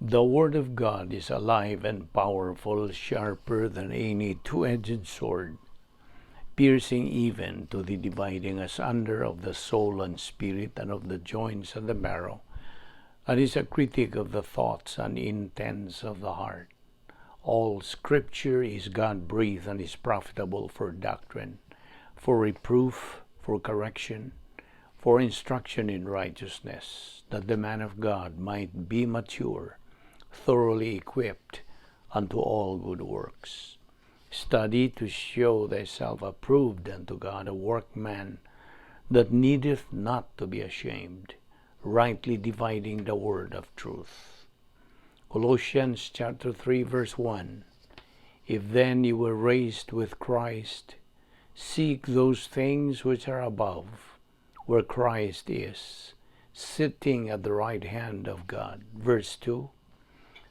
The Word of God is alive and powerful, sharper than any two-edged sword, piercing even to the dividing asunder of the soul and spirit and of the joints and the marrow, and is a critic of the thoughts and intents of the heart. All Scripture is God-breathed and is profitable for doctrine, for reproof, for correction, for instruction in righteousness, that the man of God might be mature, thoroughly equipped unto all good works. Study to show thyself approved unto God, a workman that needeth not to be ashamed, rightly dividing the word of truth. Colossians chapter 3 verse 1. If then you were raised with Christ, seek those things which are above, where Christ is, sitting at the right hand of God. Verse 2.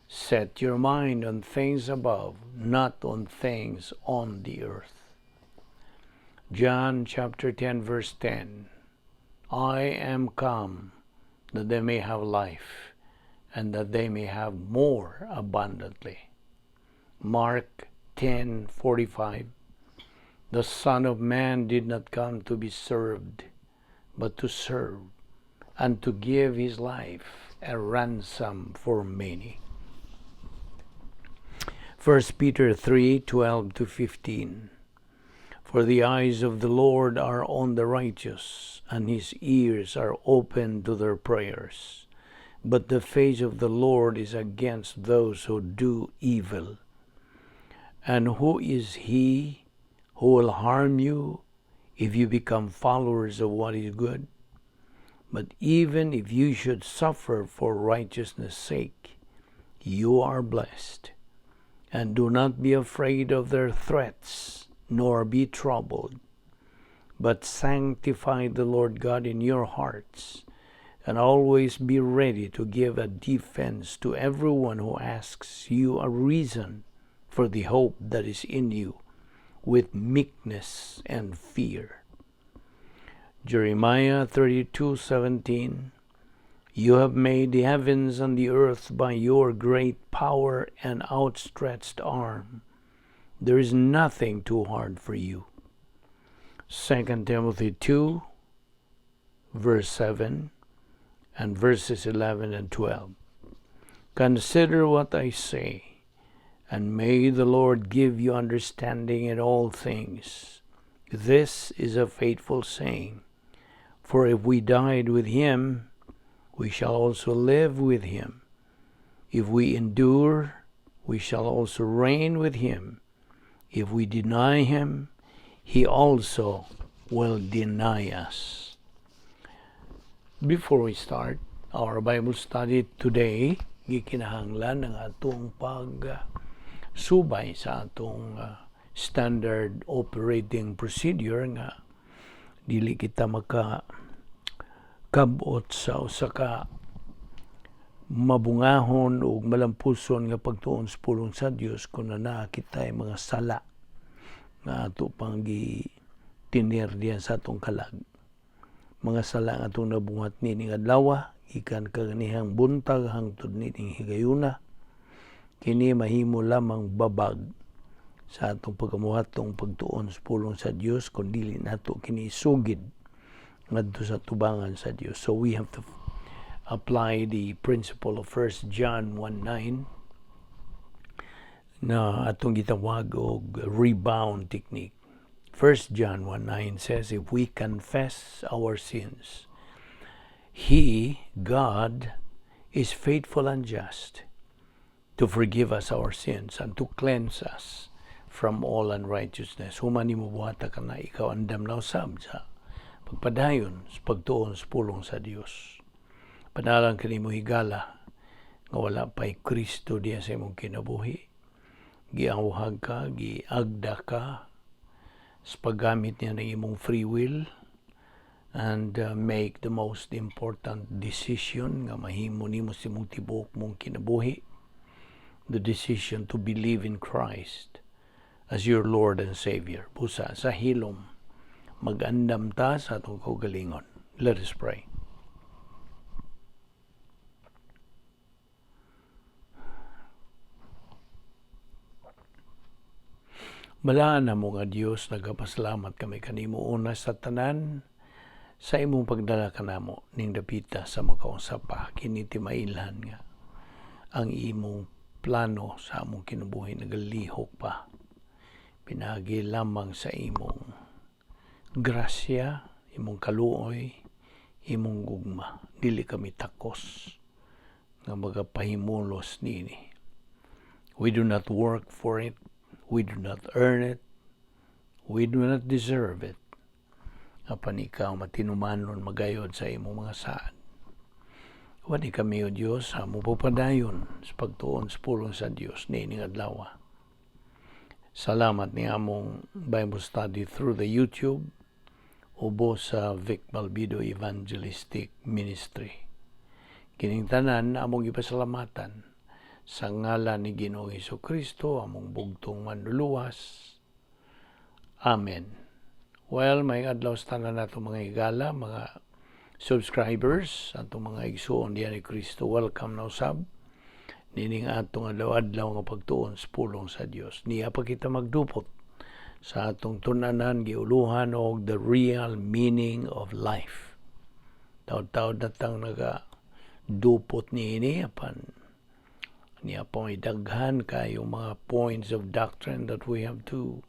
Set your mind on things above, not on things on the earth. John chapter 10 verse 10. I am come that they may have life, and that they may have more abundantly. Mark 10:45. The Son of Man did not come to be served, but to serve, and to give his life a ransom for many. 1 Peter 3:12 to 15. For the eyes of the Lord are on the righteous, and his ears are open to their prayers. But the face of the Lord is against those who do evil. And who is he who will harm you if you become followers of what is good? But even if you should suffer for righteousness' sake, you are blessed. And do not be afraid of their threats, nor be troubled, but sanctify the Lord God in your hearts, and always be ready to give a defense to everyone who asks you a reason for the hope that is in you, with meekness and fear. Jeremiah 32:17. You have made the heavens and the earth by your great power and outstretched arm. There is nothing too hard for you. 2 Timothy 2, verse 7, and verses 11 and 12. Consider what I say, and may the Lord give you understanding in all things. This is a faithful saying. For if we died with him, we shall also live with him. If we endure, we shall also reign with him. If we deny him, he also will deny us. Before we start our Bible study today, gikinahanglan ang atong pag subay sa atong standard operating procedure nga dili kita maka kabot sa usa ka mabungahon ug malampuson nga pagtuon sa pulong sa Dios kung naa kitay mga sala nga ato pang gitinir diyan sa atong kalag. Mga sala nga atong nabuhat nining adlaw, gikan kaganihang buntag hangtod nining higayuna, kini mahimo lamang babag sa atong pagkamuhatong pagtuon sa pulong sa Dios kung dili nato kini isugid ngadto sa tubangan sa Dios. So we have to apply the principle of 1 John 1:9 na atong gitawag og rebound technique. 1 John 1:9 says, "If we confess our sins, He, God, is faithful and just to forgive us our sins and to cleanse us from all unrighteousness." Human nimo buhata ka na, ikaw andam na usab sa pagpadayon sa pagtuon sa pulong sa Dios. Panalang kanimo, higala, nga wala pa'y Kristo diya sa imong kinabuhi. Giawhag ka, giagda ka sa paggamit niya ng imong free will and make the most important decision nga mahimo nimo sa imong tibuok mong kinabuhi. The decision to believe in Christ as your Lord and Savior. Busa, sa hilom, mag-andam ta sa atong kaugalingon. Let us pray. Balaan namo nga Dios, nagapasalamat kami kanimo una sa tanan sa imong pagdala kanamo ning dapita sa makausa pa. Kini timailhan nga ang imong plano sa among kinabuhi nagalihok pa pinaagi lamang sa imong grasya, imong kaluoy, imong gugma. Dili kami takos nga magapahimulos niini. We do not work for it. We do not earn it. We do not deserve it. Apan ikaw matinumanon magayod sa imong mga saad. Wani kami, O Diyos, sa mupapadayon sa pagtuon sa pulong sa Dios niining adlaw. Salamat ni among Bible study through the YouTube ubo sa Vic Balbido Evangelistic Ministry. Kining tanan among gipasalamatan sa ngalan ni Ginoong Kristo, among bugtong manluluwas. Amen. Well, maayong adlaw sa tanan nato mga higala, mga subscribers, atong mga igsuon diyan ni Kristo. Welcome na usab nining atong adlaw-adlaw nga pagtuon sa pulong sa Dios. Niya pa kita magdupot sa atong tun-anan giuluhan og "The Real Meaning of Life." Taod-taod na tang naga dupot niini, apan niya pa may daghan kayo mga points of doctrine that we have to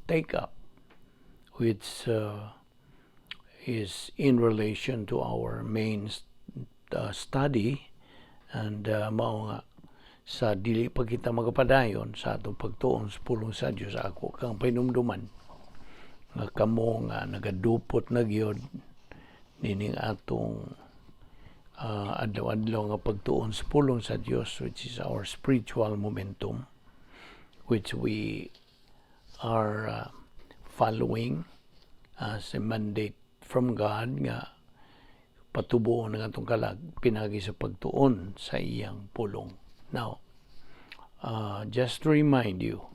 take up, which is in relation to our main study, and mao nga sa dili pa kita magapadayon sa atong pagtuon sa pulong sa Dios, ako kang pahinumduman nga kamo nga nagadupot na gyud nining atong adlaw-adlaw nga pagtuon sa pulong sa Dios, which is our spiritual momentum, which we are following as a mandate from God nga patubuon ang atong kalag pinagi sa pagtuon sa iyang pulong. Now, just to remind you,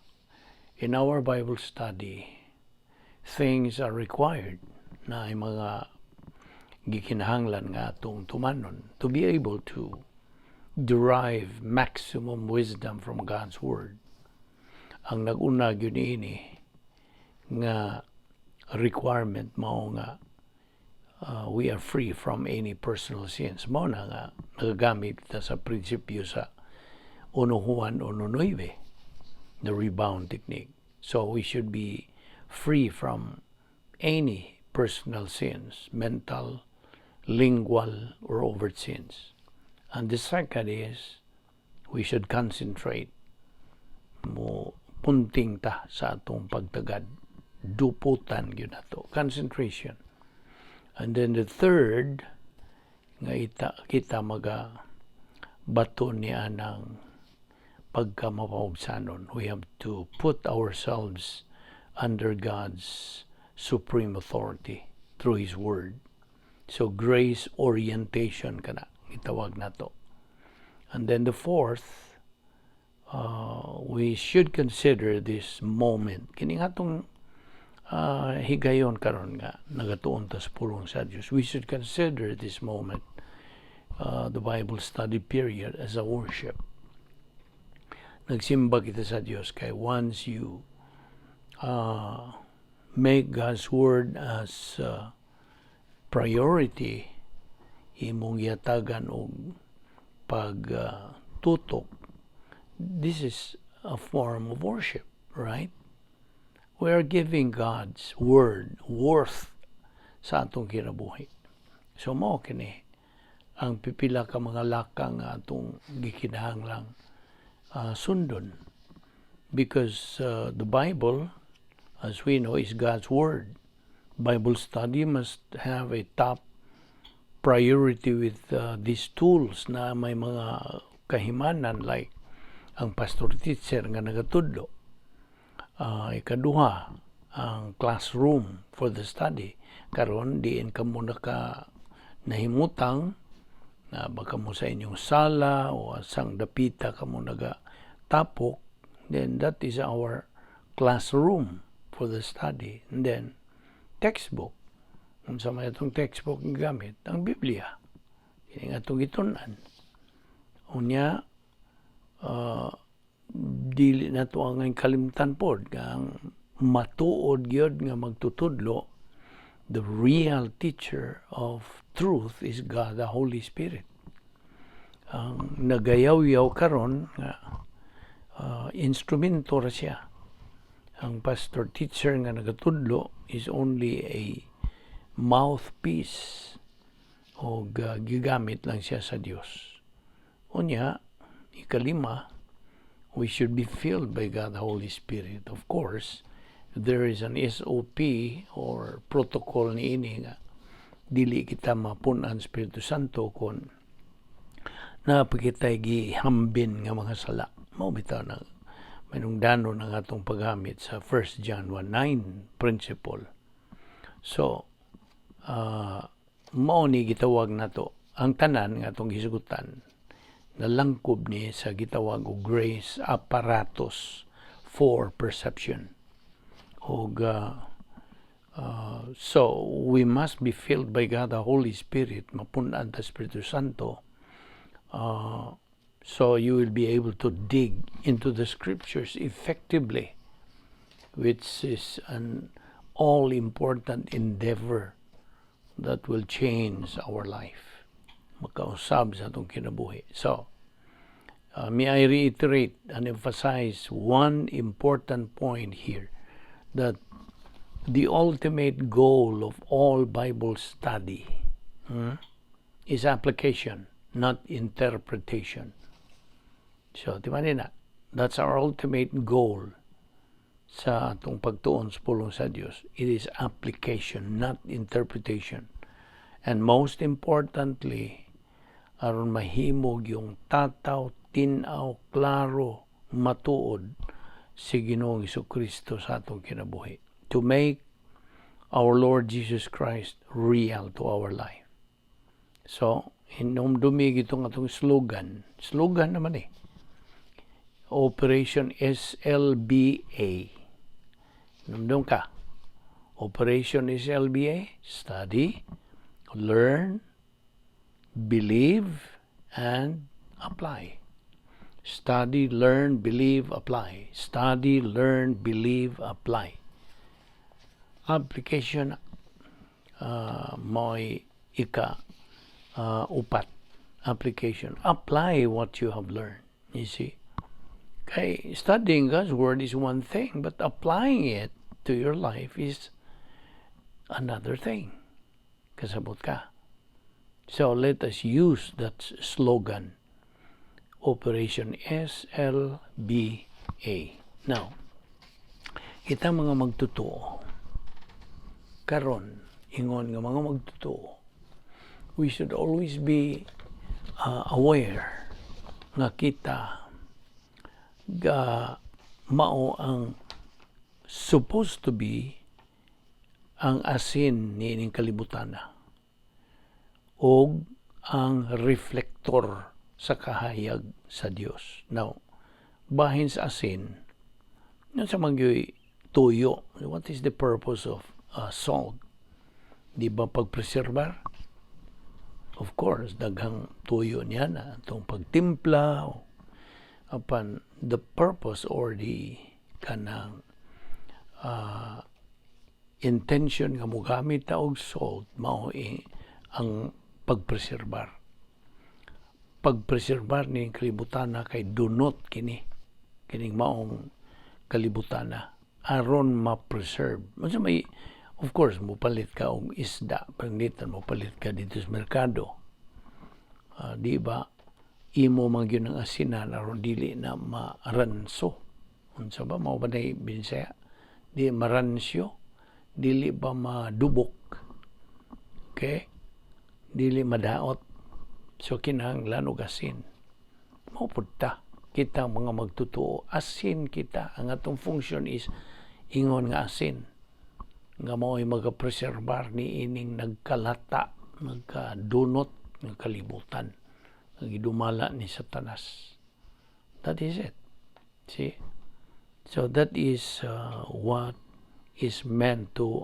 in our Bible study, things are required na ay mga gikinahanglan nga atong tumanon to be able to derive maximum wisdom from God's Word. Ang nag-una gyud niini nga requirement mao nga we are free from any personal sins. Mao na nga nagagamit kita sa prinsipyo sa 1 Juan 1.9, the rebound technique. So we should be free from any personal sins, mental, lingual, or overt sins. And the second is we should concentrate, mo punting ta sa atong pagtagad, duputan gyud nato, concentration. And then the third nga ita kita maga bato niya ng pagka mapamubsanon, we have to put ourselves under God's supreme authority through His Word. So grace orientation kana gitawag nato. And then the fourth, we should consider this moment, kini atong higayon karon nga nagatuon ta sa pulong sa Dios. We should consider this moment, the Bible study period, as a worship. Nagsimba kita sa Dios kay once you make God's Word as priority, imong yatagan og pag tutok, this is a form of worship, right? We are giving God's Word worth sa atong kinabuhi. So mao kini ang pipila ka mga lakang nga atong gikinahanglang sundon, because the Bible, as we know, is God's Word. Bible study must have a top priority with these tools na may mga kahimanan, like ang pastor teacher nga nagatudlo. Ikaduha, ang classroom for the study. Karon diin kamo naka nahimutang na baka mo sa inyong sala o asang dapita kamo naga tapok, then that is our classroom for the study. And then textbook. Unsa may atong textbook nga gamit? Ang Biblia. Kini nga atong gitun-an. Unya, the Dili nato ang kalimtan pod nga ang matuod gyud nga magtutudlo, the real teacher of truth, is God the Holy Spirit. Ang nagayaw-yaw karon nga instrumento ra siya. Ang pastor teacher nga nagatudlo is only a mouthpiece o gigamit lang siya sa Dios. Unya, ikalima, we should be filled by God the Holy Spirit. Of course, there is an SOP or protocol ni ini nga dili kita mapun-an Espiritu Santo kung naa pa kitay gihambin nga mga sala. Mao bitaw na manungdanon ang atong paggamit sa 1 John 1:9 principle. So, mao ni gitawag nato ang tanan nga atong gisugutan, nalangkob ni sa gitawag og grace apparatus for perception. Og so we must be filled by God the Holy Spirit, mapun-an ta Espiritu Santo, so you will be able to dig into the scriptures effectively, which is an all important endeavor that will change our life, makausab sa atong kinabuhi. So may I reiterate and emphasize one important point here, that the ultimate goal of all Bible study is application, not interpretation. So, di ba na? That's our ultimate goal sa atong pagtuon sa pulong sa Dios. It is application, not interpretation. And most importantly, aron mahimog yung tataw, tinaw, klaro, matuod si Ginoong Kristo sa atong kinabuhi. To make our Lord Jesus Christ real to our life. So, hinumdumi itong atong slogan. Slogan naman eh. Operation SLBA. Hinumdum ka. Operation SLBA, study, learn, believe, and apply. Study, learn, believe, apply. Study, learn, believe, apply. Application mo'y ika upat. Application. Apply what you have learned. You see? Okay, studying God's Word is one thing, but applying it to your life is another thing. Kasabot ka? So let us use that slogan, Operation SLBA. Now, kita mga magtotoo, karon, ingon nga mga magtotoo, we should always be aware nga kita ga mao ang supposed to be ang asin niining kalibutana og ang reflector sa kahayag sa Dios. Now, bahin sa asin, unsa man gyud tuyo? What is the purpose of salt? Di ba pagpreserbar? Of course, daghang tuyo niya na itong pagtimpla apan the purpose or the kanang intention nga mogamit ta og salt mao ang pagpreserbar. Pagpreserbar ni kalibutana kay dunot kini, kining maong kalibutana, aron ma-preserve. Unsa may, of course, mopalit ka og isda, panglitan mopalit ka dito sa merkado. Di ba imo man gyud ang asinan aron dili na maranso? Unsa ba mao ba na Binisaya? Di maransyo, dili ba madubok? Okay? Dili madaot. So kinahanglan og asin. Mao pud ta. Kita mga magtotoo, asin kita. Ang atong function is ingon nga asin nga mao'y magapreserbar ni ining nagkalata, nagkadunot nga kalibutan nga gidumala ni Satanas. That is it. See? So that is what is meant to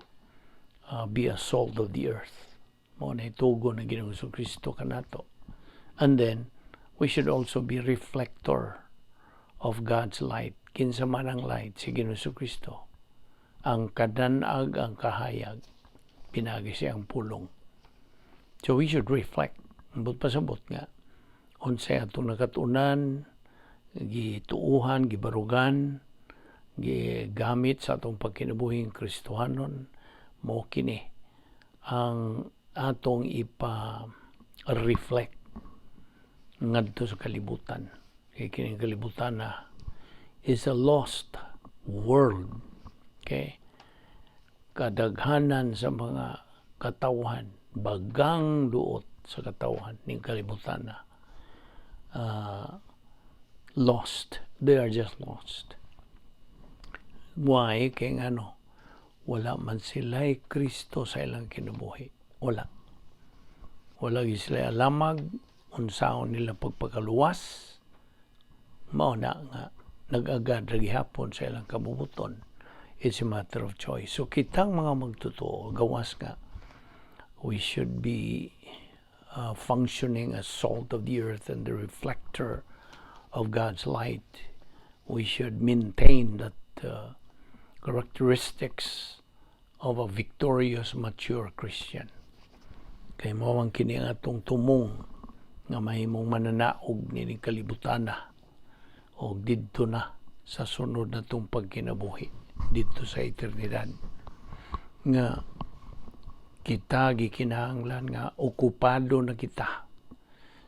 be a salt of the earth. Mao na itugon ng Ginoong Kristo kanato. And then, we should also be reflector of God's light. Kinsa man ang light? Si Ginoong Kristo. Ang kadanag, ang kahayag, pinaagi sa iyang pulong. So we should reflect. Ambot pasabot nga unsay atong nakatunan, gituuhan, gibarugan, gigamit sa atong pagkinabuhing Kristohanon, mao kini ang atong ipa-reflect ngadto sa kalibutan. Kay kining kalibutan na is a lost world. Okay? Kadaghanan sa mga katawhan, bagang duot sa katawhan ning kalibutan na lost. They are just lost. Why? Kay ano, wala man sila Kristo sa ilang kinabuhi. Wala. Wala gyud sila alamag unsaon nila pagpakaluwas. Mao na nga nag-agad ra gihapon sa ilang kabubuton. It's a matter of choice. So kitang mga magtotoo, gawas nga we should be functioning as salt of the earth and the reflector of God's light. We should maintain that characteristics of a victorious, mature Christian. Kay mao man kini ang atong tumong nga mahimong mananaog nining kalibutan na o didto na sa sunod natong pagkinabuhi didto sa eternidad nga kita gikinahanglan nga okupado na kita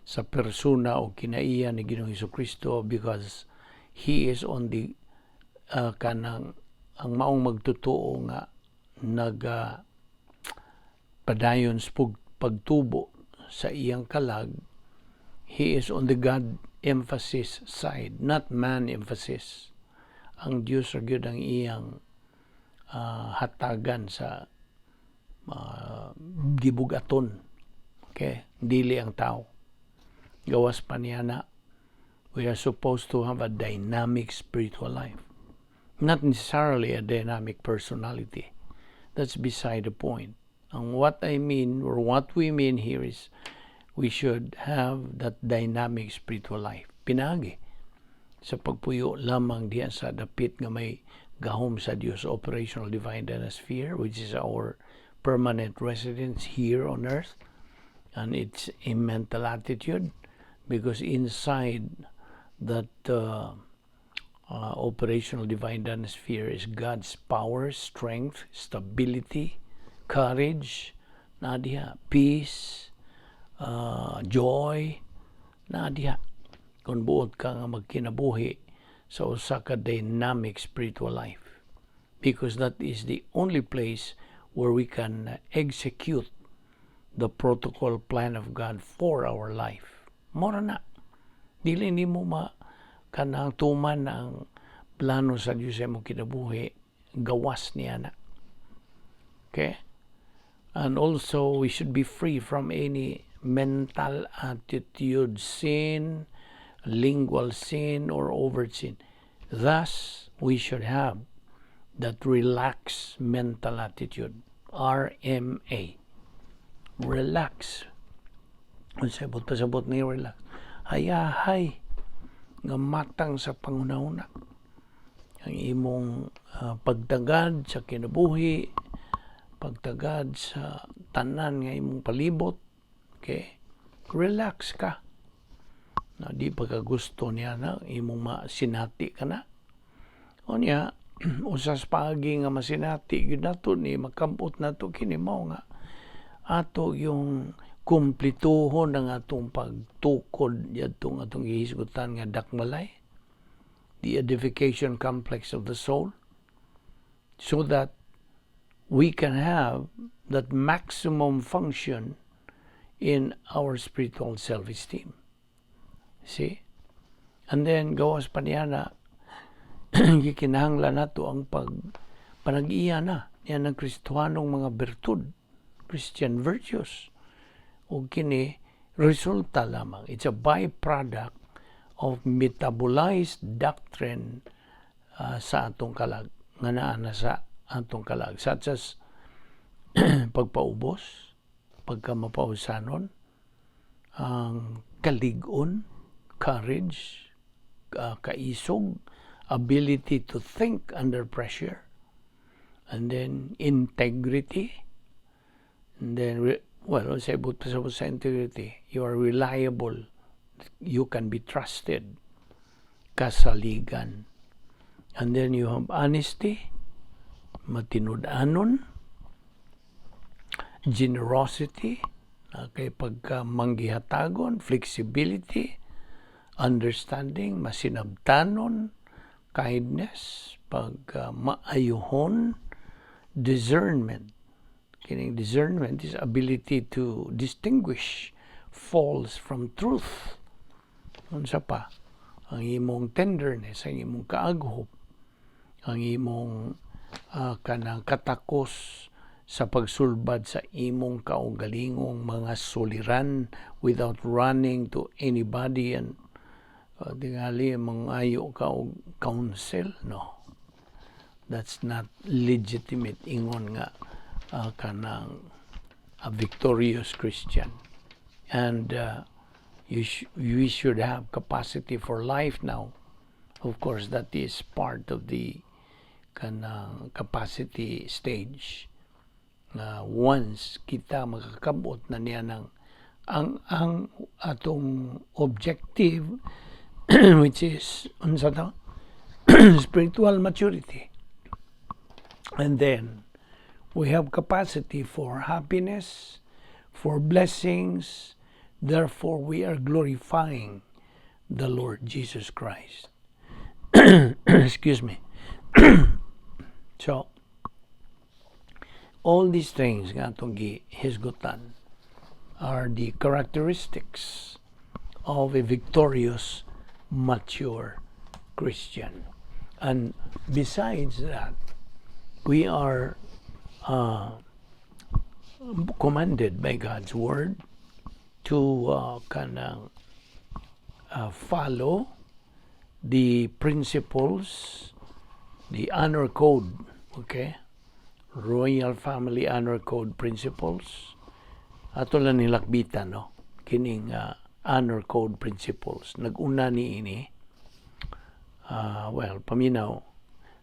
sa persona o kinaiya ni Ginoong Kristo because he is on the kanang ang maong magtotoo nga naga padayon sa pagtubo sa iyang kalag. He is on the God emphasis side, not man emphasis. Ang Dios ra gyud ang iyang hatagan sa gibugaton, okay? Dili ang tao. Gawas pa niya na we are supposed to have a dynamic spiritual life, not necessarily a dynamic personality. That's beside the point. And what I mean, or what we mean here, is we should have that dynamic spiritual life. Pinaagi sa pagpuyo lamang diyan sa dapit nga may gahom sa Dios, operational divine sphere, which is our permanent residence here on earth. And it's a mental attitude because inside that operational divine sphere is God's power, strength, stability, courage, naa diha, peace, joy, naa diha. Kung buot ka nga magkinabuhi sa usa ka dynamic spiritual life. Because that is the only place where we can execute the protocol plan of God for our life. Mora na. Dili nimo ma kanang tuman ang plano sa Dios sa imong kinabuhi gawas niya na. Okay? And also, we should be free from any mental attitude sin, lingual sin, or overt sin. Thus, we should have that relaxed mental attitude. RMA. Relax. Unsay buot pasabot ni relax? Hayahay nga matang sa panghunahuna. Ang imong pagtagad sa kinabuhi, pagtagad sa tanan nga imong palibot, okay? Relax ka. Na di pa ka gusto niya na imong masinati ka na. O niya, usas paagi nga masinati gyud nato ni makabot nato kini mao nga ato yung kumplituhon ang atong pagtukod yadtong atong gihisgutan nga dakmalay, the edification complex of the soul, so that we can have that maximum function in our spiritual self-esteem. See? And then gawas pa niya na gikinahanglan nato ang pag panag-iya na niya ng Kristohanong mga bertud, Christian virtues. O kini resulta lamang. It's a byproduct of metabolized doctrine sa atong kalag nga naa na sa atong kalag, such as pagpaubos, pagkamapausanon, ang kalig-on, courage, kaisog, Ability to think under pressure, and then integrity, and then well, sa ibot sa integrity, you are reliable, you can be trusted, kasaligan. And then you have honesty, matinud-anon, generosity, kay pagka manggihatagon, flexibility, understanding, masinabtanon, kindness, pagka maayuhon, discernment. Kining discernment is ability to distinguish false from truth. Unsa pa? Ang imong tenderness, ang imong kaaghop, ang imong kanang katakos sa pagsulbad sa imong kaugalingong mga suliran without running to anybody and tingali mangayo ka og counsel. No, that's not legitimate ingon nga kanang a victorious Christian. And we should have capacity for life. Now, of course, that is part of the kanang capacity stage nga once kita makakabot na niya ng ang atong objective, which is unsa to, spiritual maturity. And then we have capacity for happiness, for blessings. Therefore, we are glorifying the Lord Jesus Christ. Excuse me. So all these things nga atong gihisgutan are the characteristics of a victorious, mature Christian. And besides that, we are commanded by God's word to kanang follow the principles, the honor code, okay? Royal Family Honor Code principles. Ato lang nilakbitan, no? Kining honor code principles. Nag-una ni ini, well, paminaw,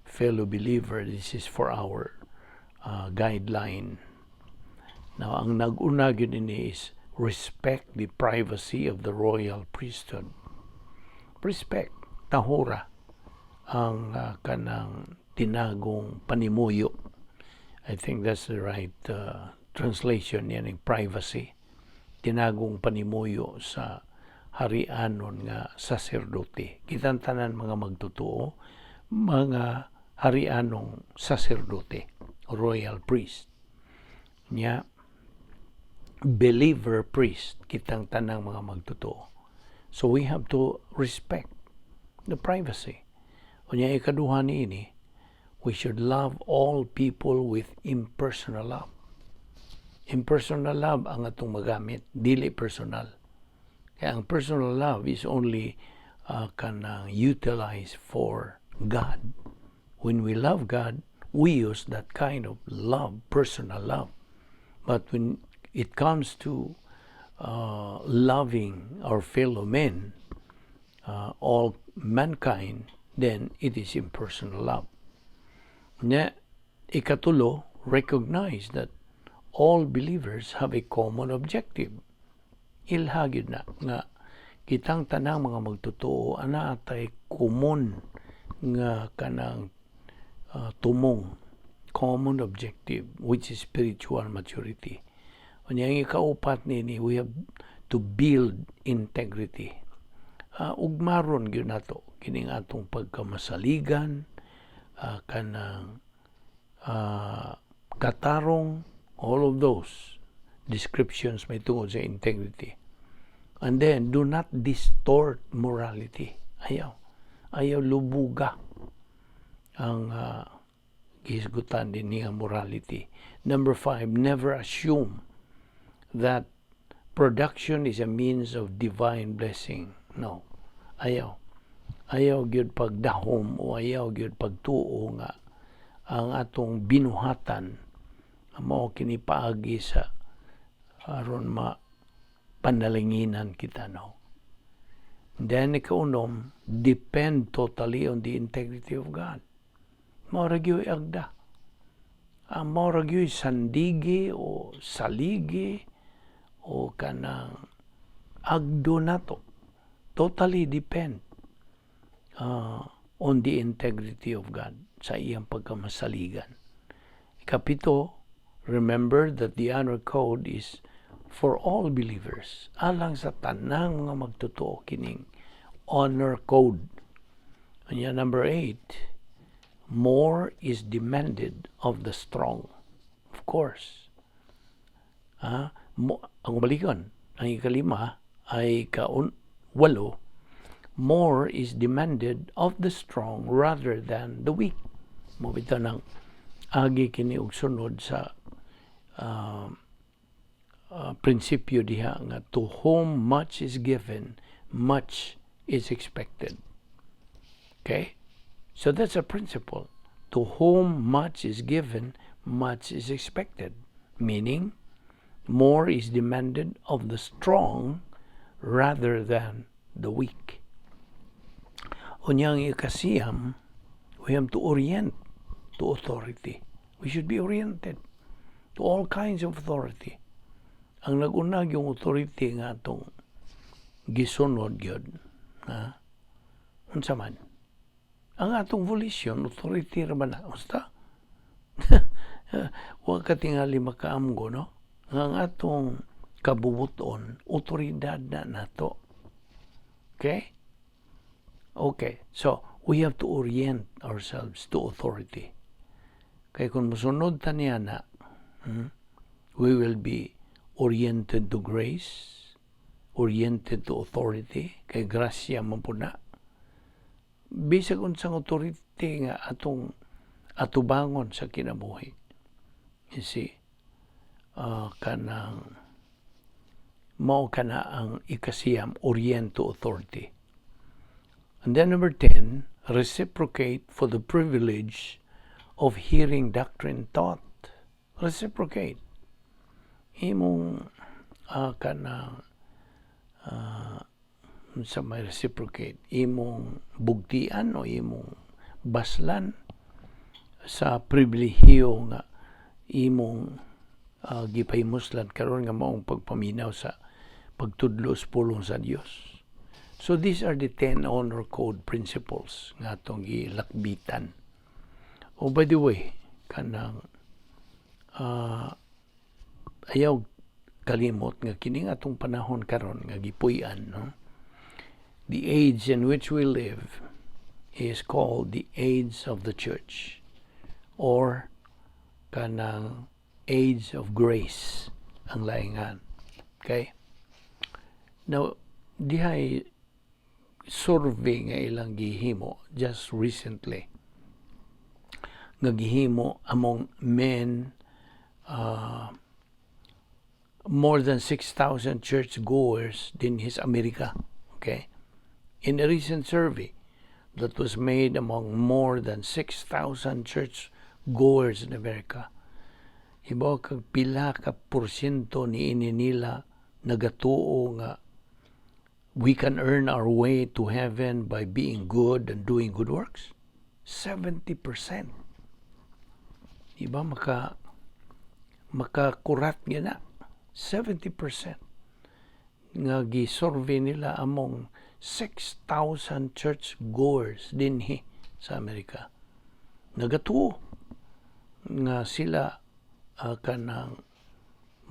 fellow believer, this is for our guideline. Now, ang nag-una gyud ini is respect the privacy of the royal priesthood. Respect, tahura, ang kanang tinagong panimuyo. I think that's the right translation yan, yung privacy. Tinagong panimuyo sa harianon nga saserdote. Kitang tanan mga magtotoo, mga harianong saserdote, royal priest. Nya, believer priest, kitang tanang mga magtotoo. So we have to respect the privacy. Unya ikaduha ni ini, we should love all people with impersonal love. Impersonal love ang atong magamit, dili personal. Kaya ang personal love is only kanang utilized for God. When we love God, we use that kind of love, personal love. But when it comes to loving our fellow men, all mankind, then it is impersonal love. Nya, ikatulo, recognize that all believers have a common objective. Ilha gyud na nga kitang tanang mga magtotoo ana atay common nga kanang tumong, common objective, which is spiritual maturity. Unya ang ikaupat nini, we have to build integrity. Ugmaron gyud nato kining atong pagkamasaligan, kanang katarong, all of those descriptions may tungod sa integrity. And then, do not distort morality. Ayaw. Ayaw lubuga ang gihisgutan din niya morality. Number five, never assume that production is a means of divine blessing. No. Ayaw. Ayaw gyud pagdahom o ayaw gyud pagtuo nga ang atong binuhatan mao kini paagi sa aron ma panalanginan kita, no. Then ikaunom, depend totally on the integrity of God. Mao ra gyud agda. Ang mao ra gyud sandigi o saligi o kanang agdo nato. Totally depend on the integrity of God sa iyang pagkamasaligan. Ikapito, remember that the honor code is for all believers. Alang sa tanang mga magtotoo kining honor code. Unya number 8, more is demanded of the strong. Of course. Ah, mo, ang balikon, ang ikalima ay kaun walo, more is demanded of the strong rather than the weak. Mao bitaw nang agi kini og sunod sa prinsipyo diha nga to whom much is given, much is expected. Okay? So that's a principle. To whom much is given, much is expected. Meaning, more is demanded of the strong rather than the weak. Unyang ikasiyam, we have to orient to authority. We should be oriented to all kinds of authority. Ang nag-una gyung authority nga atong gisunod gyud, ha? Unsa man? Ang atong volition, authority ra ba na? Basta? Wa ka tingali makaamgo, no? Ang atong kabubuton, otoridad na nato. Okay? Okay. So, we have to orient ourselves to authority. Kay kung musunod ta niya na, we will be oriented to grace, oriented to authority, kay grasya man po na. Bisag unsang authority nga atong atubangon sa kinabuhi. You see, kanang mao kana ang ikasiyam, orient to authority. And then number 10, reciprocate for the privilege of hearing doctrine taught. Reciprocate. Imong kanang sa may reciprocate, imong bugtian o imong baslan sa pribilehiyo nga imong gipahimuslan karon nga maong pagpaminaw sa pagtudlo sa pulong sa Dios. So these are the 10 honor code principles nga atong gilakbitan. Oh, by the way, kanang ayaw kalimot nga kining atong panahon karon nga gipuy-an, no? The age in which we live is called the age of the church or kanang age of grace ang laingan. Okay? Now, dihay survey nga ilang gihimo just recently nga gihimo among men, more than 6,000 church goers dinhi sa Amerika. Okay? In a recent survey that was made among more than 6,000 church goers in America, hibaw kag pila ka porsyento niini nila nagatuo nga we can earn our way to heaven by being good and doing good works? 70%. Diba makakurat nga na? 70% nga gi-survey nila among 6,000 church goers dinhi sa Amerika. Nagatuo nga sila kanang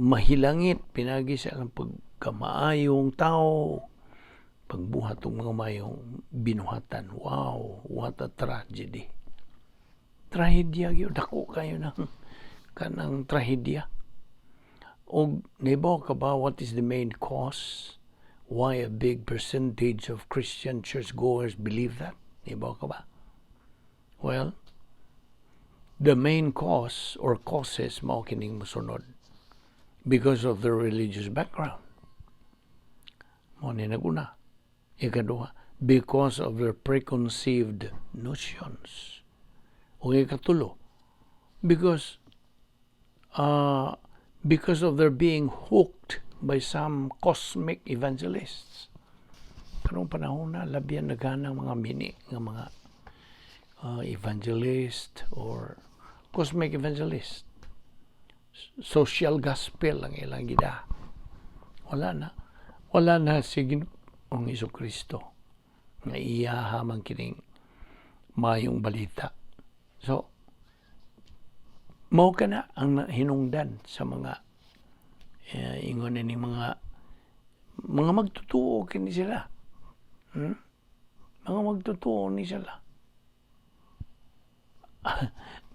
mahilangit pinagi sa ilang pagkamaayong tao, pagbuhat og mga mayong binuhatan. Wow, what a tragedy. Trahedya gyud, dako kayo ng kanang trahedya. Og nahibaw ka ba what is the main cause why a big percentage of Christian churchgoers believe that? Nahibaw ka ba? Well, the main cause or causes mao kining mosunod: because of their religious background. Mao ni naguna. Ikaduha, because of their preconceived notions. O ikatulo, because of their being hooked by some cosmic evangelists. Karong panahon na labihan daghan ang mga mini nga mga evangelist or cosmic evangelist. Social gospel ang ilang gida. Wala na. Wala na si Ginoong Kristo nga iyaha man kining mayong balita. So, mao kana ang hinungdan sa mga ingon ni mga magtutuo kini sila. Mga magtutuo ni sila.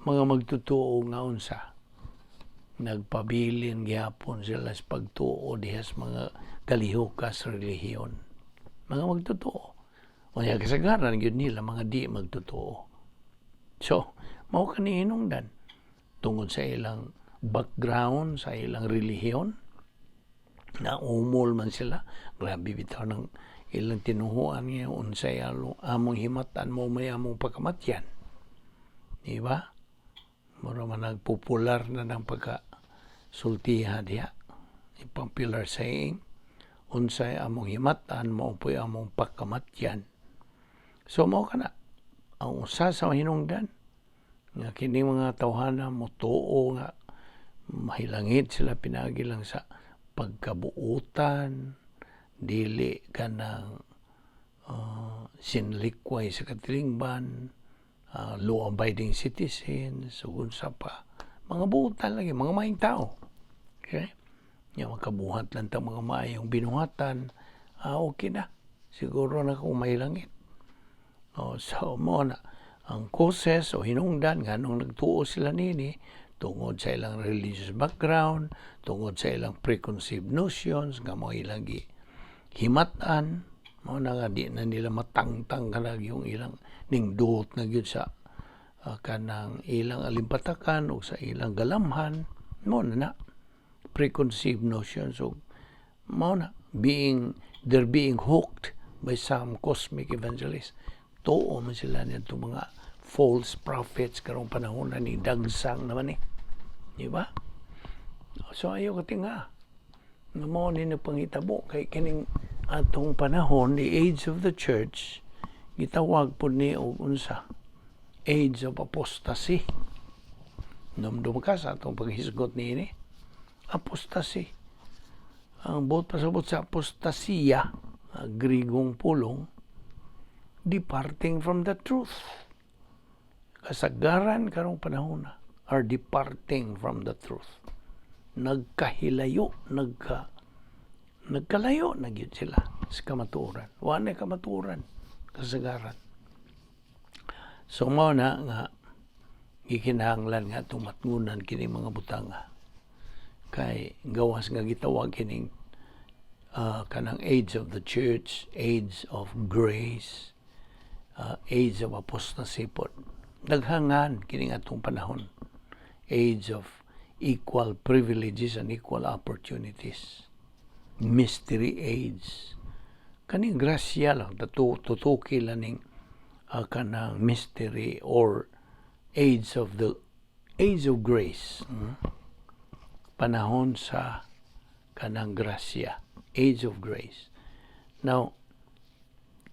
Mga magtutuo nga unsa, nagpabilin gihapon sila sa pagtuo diha sa mga kalihukas relihiyon. Mga magtutuo. Unya kasagaran gyud nila mga di magtutuo. So, mao kani hinungdan tungod sa ilang background, sa ilang relihiyon, na umol man sila. Grabe bitaw ng ilang tinuhuan nga unsay among himatan mo may among pagkamatyan. Di ba? Mura man nagpopular na ng pagka sultiha diha. Popular saying, unsay among himatan mao po'y among pagkamatyan. So mao kana ang usa sa hinungdan nga kini mga tawhana motuo nga mahilangit sila pinagi lang sa pagkabuutan, dili kanang sinlikway sa katilingban, law-abiding citizens, ug unsa pa. Mga buutan lagi, mga maayong tao. Okay? Ya, makabuhat lang ta mga maayong binuhatan, okay na. Siguro na kung mahilangit. Oh, so mo na ang causes o hinungdan nganong nagtuo sila nini tungod sa ilang religious background, tungod sa ilang preconceived notions nga mo ilang gi himatan, mao na nga di na nila matangtang kanag yung ilang ningduot na gyud sa kanang ilang alimpatakan o sa ilang galamhan, mo na na preconceived notions. So mao na being they're being hooked by some cosmic evangelist. Tuo man sila nito mga false prophets karong panahon na ni dagsang naman eh, di ba? So ayaw ka tinga nga mao ni nagpanghitabo kay kining atong panahon, the age of the church, gitawag pod ni og unsa? Age of apostasy. Numdum ka sa atong paghisgot niini? Apostasy, ang buot pasabot sa apostasiya, Grigong pulong, departing from the truth. Kasagaran karong panahon na are departing from the truth. Nagkahilayo, nagkalayo na gyud sila sa kamatuoran. Wa na kamatuoran kasagaran. So mao na nga gikinahanglan nga tumatngunan kini mga butanga kay gawas nga gitawag kining kanang age of the church, age of grace, age of apostasy pod. Daghangan kining atong panahon. Age of equal privileges and equal opportunities. Mystery age. Kaning grasya lang, tutuki lang ning kanang mystery or age of grace. Panahon sa kanang grasya, age of grace. Now,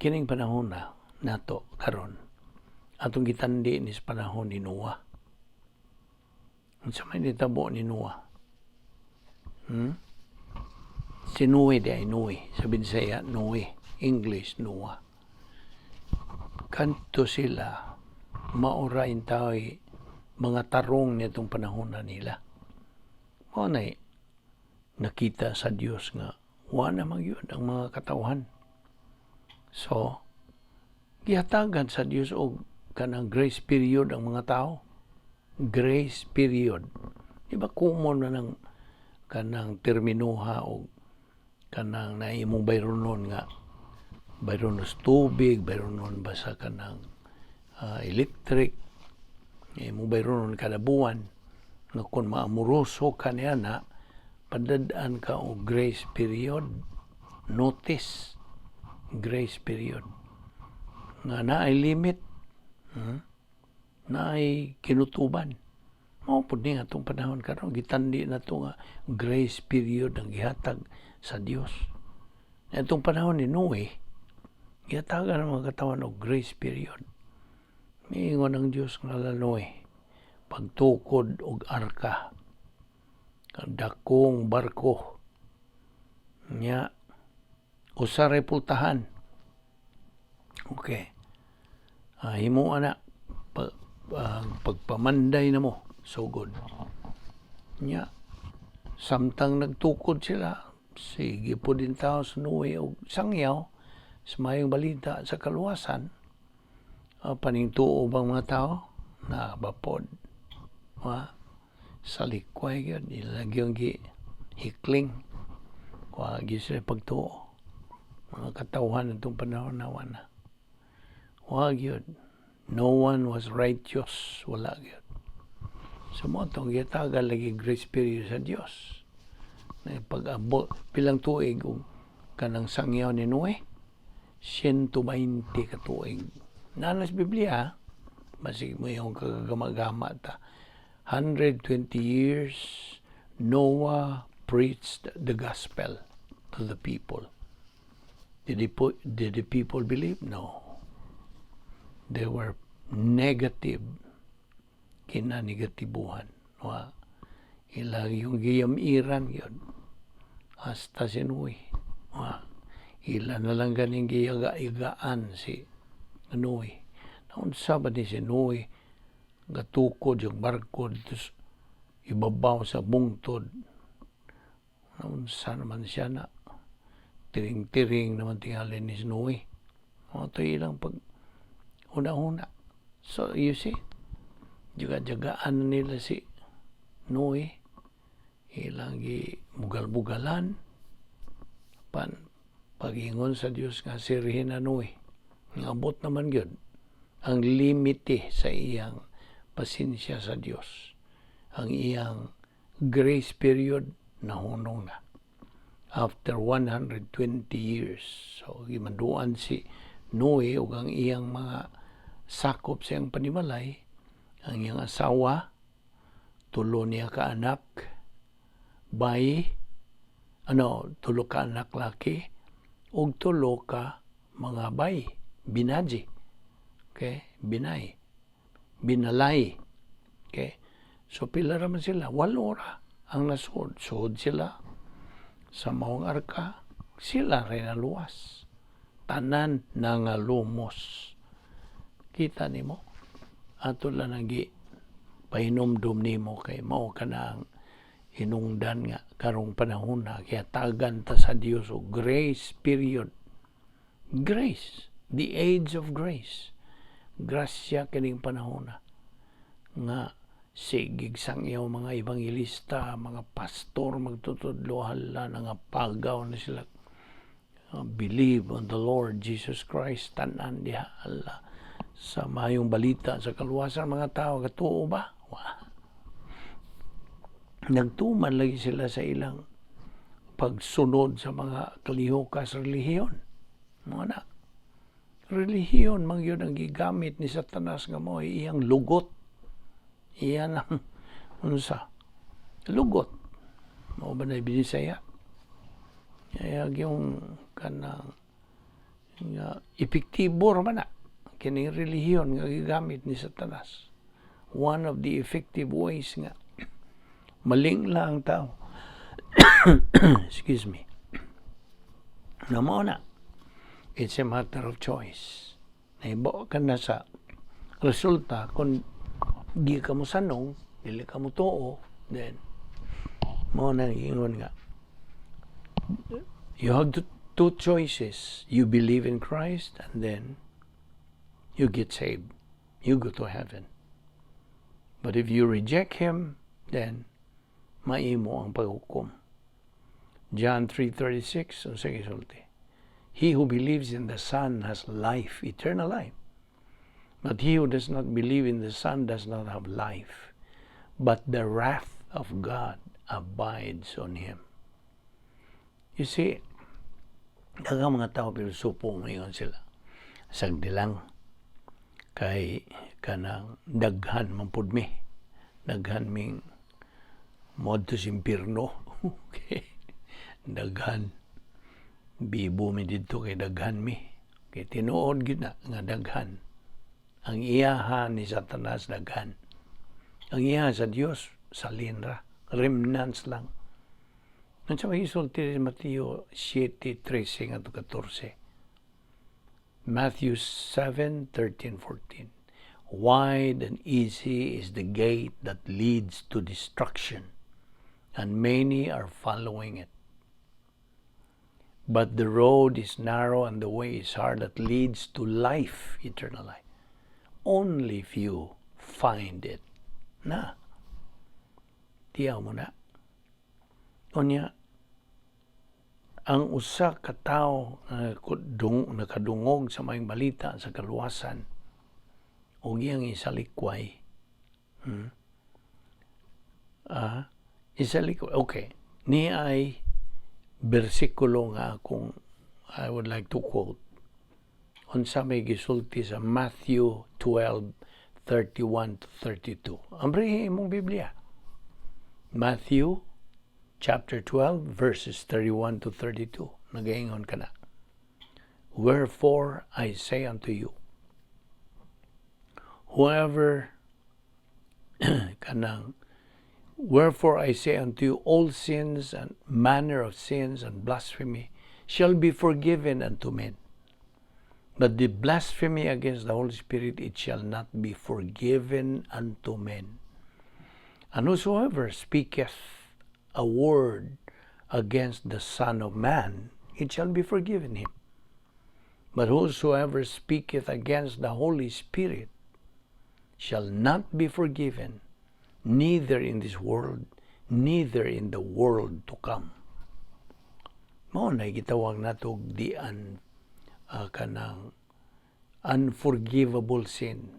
kining panahon na nato karon, atong gitandi ni sa panahon ni Noah. Unsa may nitabo ni Noah? Si Noe di ay Noe. Sa Binsaya, Noe. English, Noah. Kanto sila, maura intaway mga tarong nitong panahon na nila. Mao na nakita sa Dios nga wa na magyud ang mga katawhan. So, gihatagan sa Dios og kanang grace period ang mga tao. Grace period. Di ba common na ng kanang terminuha og kanang naimong bayronon nga bayronon sa tubig, bayronon ba sa kanang electric, imong bayronon kada buwan nga kung maamoroso ka niya na padadaan ka og grace period notice, grace period nga naay limit, Naay kinutuban. Mao pud ni atong panahon karon, gitandi na to nga grace period ang gihatag sa Dios. Atong panahon ni Noe. Gihatagan ang mga katawan og grace period. Miingon ang Dios nga Noe, pagtukod og arka, ang dakong barko nya, usa ray pultahan. Okay. Himo ana pagpamanday na mo sugod. Nya samtang nagtukod sila, sige po din tao sa Noe og sangyaw sa mayong balita sa kaluwasan. Paningtuo bang mga tao? Nabapod. Wa salikway gyud ila gyud gi hikling. Wa gyud sila pagtuo. Mga katawhan itong panahon na na. Wa gyud. No one was righteous. Wala gyud. So mao tong gitagan lagi grace period sa Dios. Na pag-abot pilang tuig og kanang sangyaw ni Noe, 120 ka tuig. Naa sa Biblia, basig mo yung kagagama-gama ta. 120 years Noah preached the gospel to the people. Did the people believe? No. They were negative. Kinanegatibuhan. Wa. Ila yung giyamiran yun. Hasta si Noe. Wa. Ila na lang ganing giyaga-igaan si Noe. Naunsa ba ni si Noe gatukod yung barko dito sa ibabaw sa bungtod? Naunsa naman siya na tiring-tiring naman tingali ni Noe. Mao to ilang pag una-una. So, you see, jaga-jagaan na nila si Noe. Ilang gi bugal-bugalan. Pan, pagingon sa Dios nga sirhin na Noe. Ngabot naman gyud ang limite sa iyang pasensya sa Dios. Ang iyang grace period nahunong na after 120 years. So, gimanduan si Noe ug ang iyang mga sakop sa iyang panimalay, ang iyang asawa, tulo niya ka anak, bay, ano, tulo ka anak laki, ug tulo ka mga bay, binaji. Okay? Binay. Binalay. Okay? So pila raman sila? Walo ra ang nasud. Sud sila sa maong arka, sila rin naluwas. Tanan nangalumos. Kita nimo, ato lang ang gi pahinumdum nimo kay mao ka na ang hinungdan nga karong panahon na kaya tagan ta sa Dios og grace period. Grace, the age of grace. Grasya kining panahon na nga sigig sang iyaw mga ebanghelista, mga pastor magtutudlo, hala nga pagaw na sila. Believe on the Lord Jesus Christ, tanan diha, hala, sa mayong balita sa kaluwasan. Mga tao katuo ba? Wa. Nagtuman lagi sila sa ilang pagsunod sa mga kalihukas relihiyon. Mga na relihiyon man yun ang gigamit ni Satanas nga mo iyang lugot. Iyan ang unsa lugot mo ba na Binisaya. Kaya yung kanang nga epektibo ra man na kining relihiyon nga gigamit ni Satanas. One of the effective ways nga maling lang ang tao. Excuse me. Na mao na. It's a matter of choice. Nahibaw ka na sa resulta kung di ka mo sanong, dili ka mo tuo, then mao na ingon nga you have two choices. You believe in Christ and then you get saved. You go to heaven. But if you reject Him, then maimo ang paghukom. John 3:36, unsa gisulti? He who believes in the Son has life, eternal life. But he who does not believe in the Son does not have life, but the wrath of God abides on him. You see, daghang mga tao pero supong ngayon sila. Sagdi lang kay kanang daghan man pud mi. Daghan ming moadto sa impierno. Okay. Daghan. Bibo mi didto kay daghan mi. Kay tinuod gyud na nga daghan. Ang iyaha ni Satanas daghan. Ang iyaha sa Dios salin ra, remnants lang. Unsa may gisulti ni Mateo 7:13 ngadto 14? Matthew 7:13, 14. "Wide and easy is the gate that leads to destruction, and many are following it. But the road is narrow and the way is hard that leads to life, eternal life. Only few find it." Na. Tiyaw mo na. Unya, ang usa ka tawo nga nakadungog sa maayong balita sa kaluwasan ug iyang isalikway, Isalikway, okay, ni ay bersikulo nga akong I would like to quote, unsa may gisulti sa Matthew 12:31 to 32. Ambrihi imong Biblia. Matthew chapter 12 verses 31 to 32. Nagaingon kana: "Wherefore I say unto you, whoever kanang wherefore I say unto you, all sins and manner of sins and blasphemy shall be forgiven unto men. But the blasphemy against the Holy Spirit, it shall not be forgiven unto men. And whosoever speaketh a word against the Son of Man, it shall be forgiven him. But whosoever speaketh against the Holy Spirit shall not be forgiven, neither in this world, neither in the world to come." Mao na gitawag nato the kanang unforgivable sin.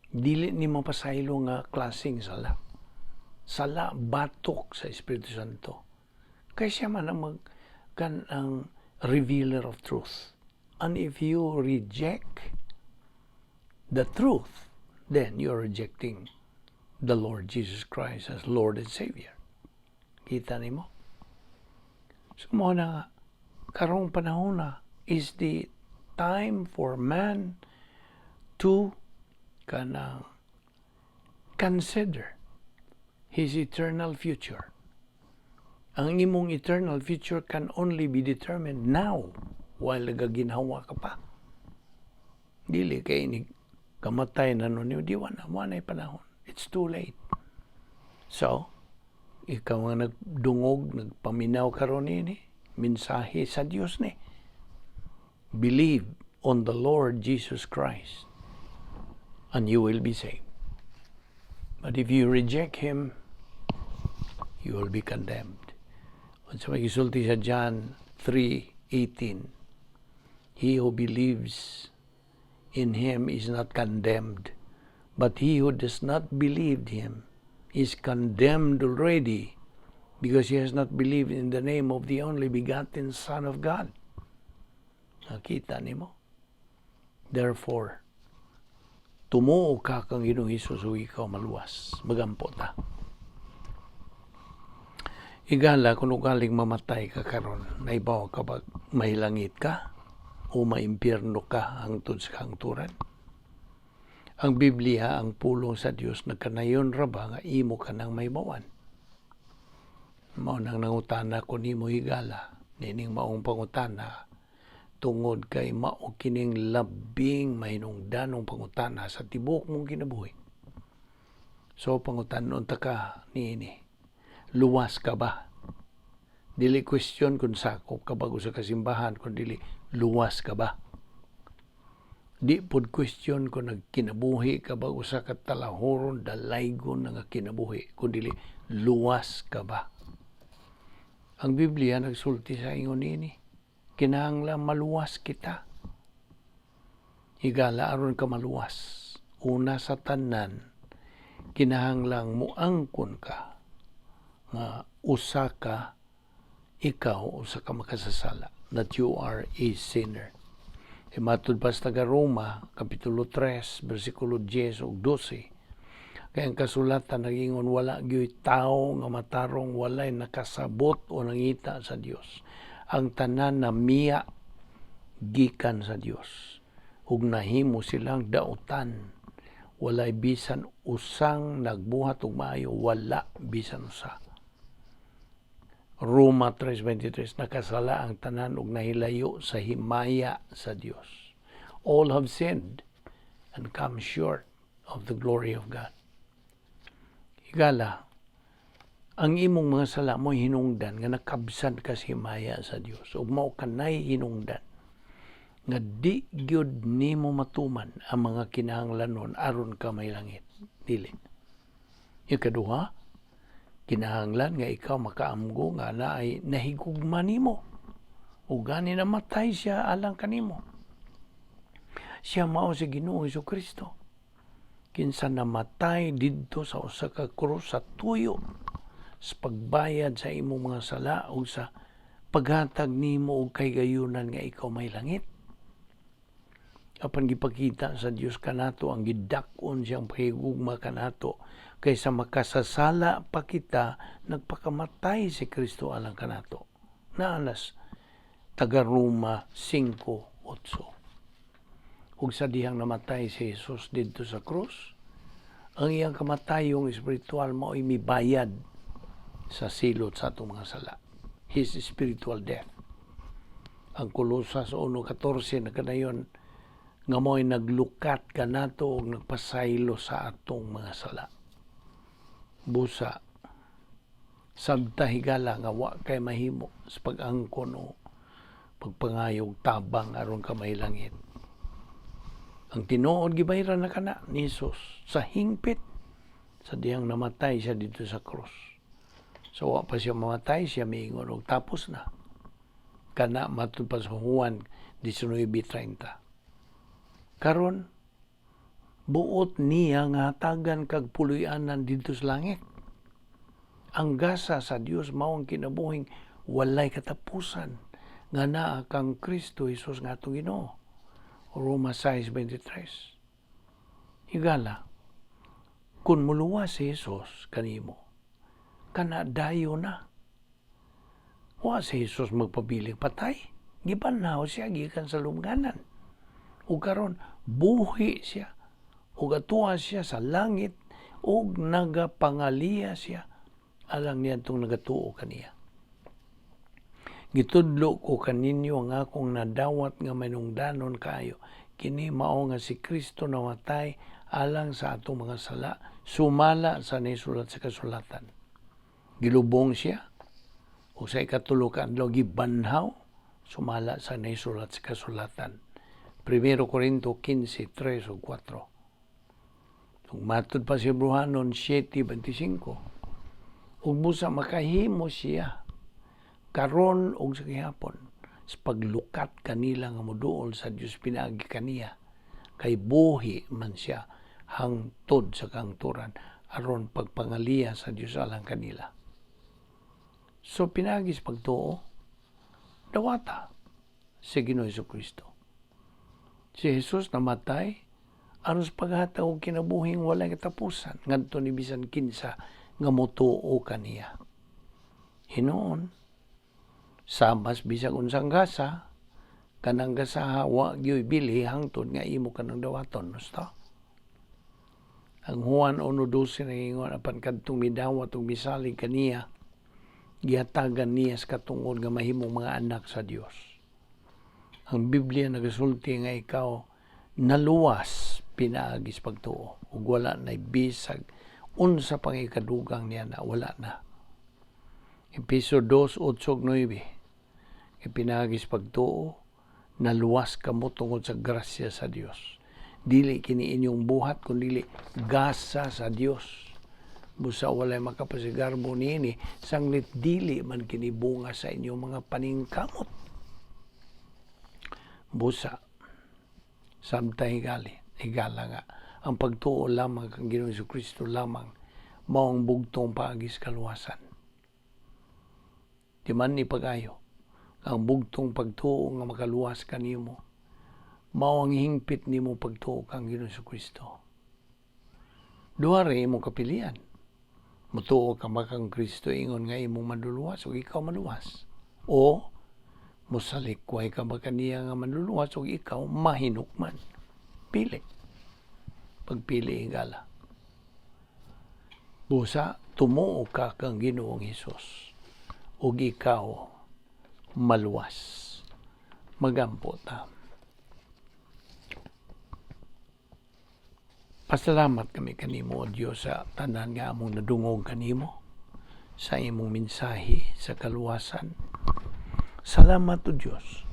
Dili ni mapasaylo nga klaseng sala. Sala batok sa Espiritu Santo. Kay siya man ang mag kan ang revealer of truth. And if you reject the truth, then you're rejecting the Lord Jesus Christ as Lord and Savior. Kita nimo? So mao na nga, karong panahon na is the time for man to kanang consider his eternal future. Ang imong eternal future can only be determined now while nagaginhawa ka pa. Dili kay ni kamatay na nun, di wala, wala panahon. It's too late. So, ikaw nga nagdungog, nagpaminaw karon ini, mensahe sa Dios ni. Believe on the Lord Jesus Christ and you will be saved. But if you reject Him, you will be condemned. Unsa may gisulti sa John 3:18? "He who believes in Him is not condemned, but he who does not believe Him is condemned already, because he has not believed in the name of the only begotten Son of God." Nakita nimo? Therefore, tumuo ka kang Ginoong Hesus ug ikaw maluwas. Magampo ta. Higala, kung ugaling mamatay ka karon, naibaw ka ba mahilangit ka o maimpyerno ka hangtod sa kahangturan? Ang Biblia, ang pulong sa Dios, nagkanayon ra ba nga imo ka nang mahibawan? Mao nang nangutana ko nimo, higala, nining maong pangutana tungod kay mao kining labing mahinungdanong pangutana sa tibuok mong kinabuhi. So pangutanon ta ka niini. Luwas ka ba? Dili question kung sakop ka ba sa kasimbahan, kung dili luwas ka ba? Di pod question kung nagkinabuhi ka ba usa ka talahoron dalaygon nga kinabuhi, kung dili luwas ka ba? Ang Biblia nagsulti sa ingon nini. Kinahanglan maluwas kita. Higala, aron ka maluwas, una sa tanan, kinahanglang muangkon ka nga usa ka ikaw usa ka makasasala, that you are a sinner. E matud pa sa taga Roma, Kapitulo 3, versikulo 10 ug 12, kaya ang kasulatan nagingon, wala gyoy tao nga matarong, walay nakasabot o nangita sa Dios. Ang tanan na miya. gikan sa Dios ug nahimo silang dautan. Walay bisan usang nagbuhat og maayo, wala bisan usa. Roma 3:23, nakasala ang tanan ug nahilayo sa himaya sa Dios. All have sinned and come short of the glory of God. Higala, ang imong mga sala mo hinungdan nga nakabsan ka sa himaya sa Dios ug mao kanay hinungdan nga di gyud nimo matuman ang mga kinahanglanon aron ka may langit. Dili. Ikaduha, kinahanglan nga ikaw makaamgo nga naay nahigugma nimo ug gani namatay siya alang kanimo. Siya mao si Ginoong Kristo, kinsa namatay didto sa usa ka krus sa tuyo sa pagbayad sa imong mga sala ug sa paghatag nimo og kahigayunan nga ikaw may langit. Apan gipakita sa Dios kanato ang gidak-on siyang pahigugma kanato kaysa makasasala pa kita, nagpakamatay si Kristo alang kanato. Naalas taga Roma 5:8. Ug sa dihang namatay si Jesus didto sa krus, ang iyang kamatayong espiritual mao'y mibayad sa silot sa atong mga sala. His spiritual death. Ang Kolosas 1:14 nagkanayon nga mo'y naglukat kanato ug nagpasaylo sa atong mga sala. Busa, sabta, higala, nga wa kay mahimo sa pag-angkon o pagpangayog tabang aron ka mahilangit. Ang tinuod, gibayran na kana ni Jesus sa hingpit sa dihang namatay siya didto sa krus. So wa pa siya mamatay, siya miingon og "Tapos na." Kana matud pa sa Juan 19:30. Karon, buot niya nga hatagan kag puloy-anan didto sa langit. Ang gasa sa Dios mao ang kinabuhing walay katapusan nga naa kang Kristo Jesus nga atong Ginoo. Roma 6:23. Higala, kung muluwas si Jesus kanimo, kana dayo na. Wa si Jesus magpabiling patay. Gibanhaw siya gikan sa lubnganan. Ug karon buhi siya. Ug atuwa siya sa langit ug nagapangaliya siya alang niadtong nagatuo kaniya. Gitudlo ko kaninyo ang akong nadawat nga manungdanon kaayo. Kini mao nga si Kristo namatay alang sa atong mga sala, sumala sa nisulat sa kasulatan. Gilubong siya ug sa ikatulo ka adlaw gibanhaw sumala sa nisulat sa kasulatan. 1 Corinto 15, 3 ug 4. Ug matud pa sa Hebreohanon 7:25. Ug busa makahimo siya karon ug sa gihapon sa paglukat kanila nga moduol sa Dios pinaagi kaniya, kay buhi man siya hangtod sa kahangturan aron pagpangaliya sa Dios alang kanila. So pinaagi sa pagtuo, dawata si Ginoo Kristo. Si Jesus namatay aron sa paghatag og kinabuhing walay katapusan ngadto ni bisan kinsa nga motuo kaniya. Hinuon, samas bisag unsang gasa, kanang gasaha wa gyoy bili hangtod nga imo kanang dawaton, gusto. Ang Juan 1:12 nangingon, apan kadtong midawat ug misalig kaniya, gihatagan niya sa katungod nga mahimong mga anak sa Dios. Ang Biblia nagasulti nga ikaw naluwas pinaagi sa pagtuo ug wala na bisag unsa pang ikadugang niya na wala na. Epeso 2:8 9, kay pinaagi sa pagtuo naluwas kamo tungod sa grasya sa Dios. Dili kini inyong buhat kundi gasa sa Dios. Busa walay makapasigarbo niini, sanglit dili man kini bunga sa inyong mga paningkamot. Busa, samtang higali, higala nga ang pagtuo lamang kang Ginoong Kristo lamang mao ang bugtong paagi sa kaluwasan. Di man ni pag-ayo, ang bugtong pagtuo nga makaluwas kanimo mao ang hingpit nimo pagtuo kang Ginoong Kristo. Duha ra imong kapilian. Mutuo ka ba kang Kristo ingon nga imong manluluwas ug ikaw maluwas? O Musalikway ka ba kaniya nga manluluwas o ikaw mahinukman? Pili. Pagpili, higala. Busa, tumuo ka kang Ginoong Hesus ug ikaw maluwas. Magampo ta. Pasalamat kami kanimo, O Dios, sa tanan nga among nadungog kanimo sa imong mensahe sa kaluwasan. Salamat, O Dios,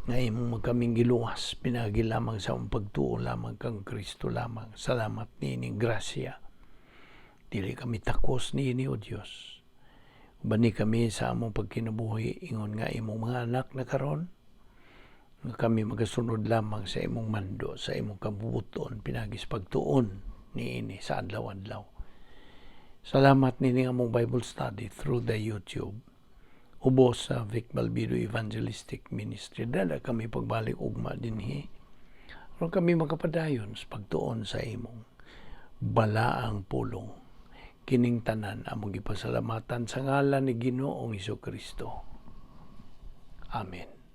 nga imong kaming giluwas pinagi lamang sa among pagtuo lamang kang Kristo lamang. Salamat niining grasya. Dili kami takos niini, O Dios. Ubani kami sa among pagkinabuhi ingon nga imong mga anak na karon nga kami magasunod lamang sa imong mando, sa imong kabubuton, pinagi sa pagtuon niini sa adlaw-adlaw. Salamat nini among Bible study through the YouTube. Ubos sa Vic Balbido Evangelistic Ministry. Dala kami pagbalik ugma dinhi. Aron kami makapadayon sa pagtuon sa imong balaang pulong. Kining tanan among gipasalamatan sa ngalan ni Ginoong Kristo. Amen.